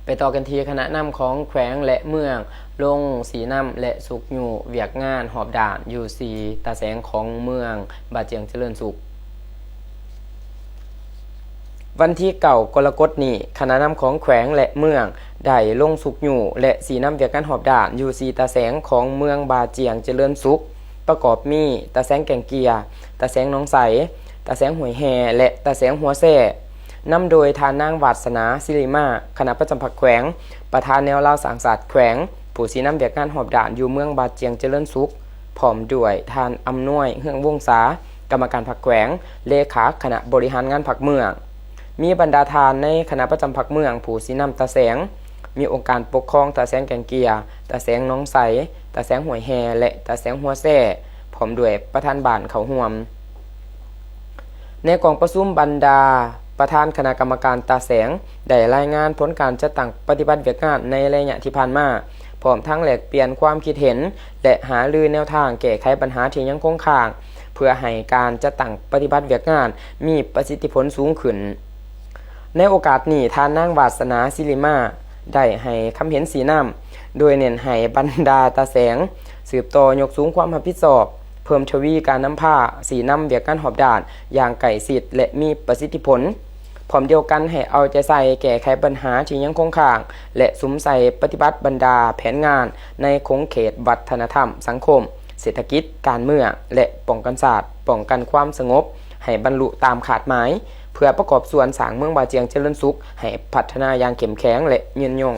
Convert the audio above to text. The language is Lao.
ໄປຕໍ່ກັນທີ່ຄະນະນຳຂອງແຂວງ ແລະ ເມືອງ ລົງຊີ້ນຳ ແລະ ຊຸກຍູ້ວຽກງານຮອບດ້ານຢູ່ສີ່ຕາແສງຂອງເມືອງບາຈຽງຈະເລີນສຸກ. ວັນທີເກົ້າ ກໍລະກົດນີ້, ຄະນະນຳຂອງແຂວງ ແລະ ເມືອງ ໄດ້ລົງຊຸກຍູ້ ແລະ ຊີ້ນຳວຽກງານຮອບດ້ານຢູ່ສີ່ຕາແສງຂອງເມືອງບາຈຽງຈະເລີນສຸກ ປະກອບມີ ຕາແສງແກ່ງເກຍ, ຕາແສງໜອງໄຊ, ຕາແສງຫ້ວຍແຮ່ ແລະ ຕາແສງຫົວແຊ. ນຳໂດຍທ່ານນາງ ວາດສະໜາ ສິລິມາ ຄະນະປະຈຳພັກແຂວງ, ປະທານແນວລາວສ້າງຊາດແຂວງ, ຜູ້ຊີ້ນຳວຽກງານຮອບດ້ານຢູ່ເມືອງບາຈຽງຈະເລີນສຸກ, ພ້ອມດ້ວຍທ່ານ ອຳນວຍ ເຮືອງວົງສາ ກຳມະການພັກແຂວງ, ເລຂາຄະນະບໍລິຫານງານພັກເມືອງ, ມີບັນດາທ່ານໃນຄະນະປະຈຳພັກເມືອງ, ຜູ້ຊີ້ນຳຕາແສງ, ມີອົງການປົກຄອງຕາແສງແກ່ງເກຍ, ຕາແສງໜອງໄຊ, ຕາແສງຫ້ວຍແຮ່ ແລະ ຕາແສງຫົວແຊ, ພ້ອມດ້ວຍປະທານບ້ານເຂົ້າຮ່ວມ. ໃນກອງປະຊຸມ, ບັນດາປະທານຄະນະກຳມະການຕາແສງ ໄດ້ລາຍງານຜົນການຈັດຕັ້ງປະຕິບັດວຽກງານໃນໄລຍະທີ່ຜ່ານມາ, ພ້ອມທັງແລກປ່ຽນຄວາມຄິດເຫັນ ແລະ ຫາລືແນວທາງແກ້ໄຂບັນຫາທີ່ຍັງຄົງຄ້າງ, ເພື່ອໃຫ້ການຈັດຕັ້ງປະຕິບັດວຽກງານມີປະສິດທິຜົນສູງຂຶ້ນ. ໃນໂອກາດນີ້, ທ່ານນາງ ວາດສະໜາ ສິລິມາ ໄດ້ໃຫ້ຄຳເຫັນຊີ້ນຳ, ໂດຍເນັ້ນໃຫ້ບັນດາຕາແສງ ສືບຕໍ່ຍົກສູງຄວາມຮັບຜິດຊອບ, ເພີ່ມທະວີການນຳພາ, ຊີ້ນຳວຽກງານຮອບດ້ານຢ່າງໃກ້ຊິດ ແລະ ມີປະສິດທິຜົນ. ພ້ອມດຽວກັນໃຫ້ເອົາໃຈໃສ່ແກ້ໄຂບັນຫາທີ່ຍັງຄົງຄ້າງ ແລະ ສຸມໃສ່ປະຕິບັດບັນດາແຜນງານໃນຂົງເຂດວັດທະນະທຳ, ສັງຄົມ, ເສດຖະກິດ, ການເມືອງ ແລະ ປ້ອງກັນຊາດ, ປ້ອງກັນຄວາມສະຫງົບ ໃຫ້ບັນລຸຕາມຄາດໝາຍ, ເພື່ອປະກອບສ່ວນສ້າງເມືອງບາຈຽງຈະເລີນສຸກໃຫ້ພັດທະນາຢ່າງເຂັ້ມແຂງ ແລະ ຍືນຍົງ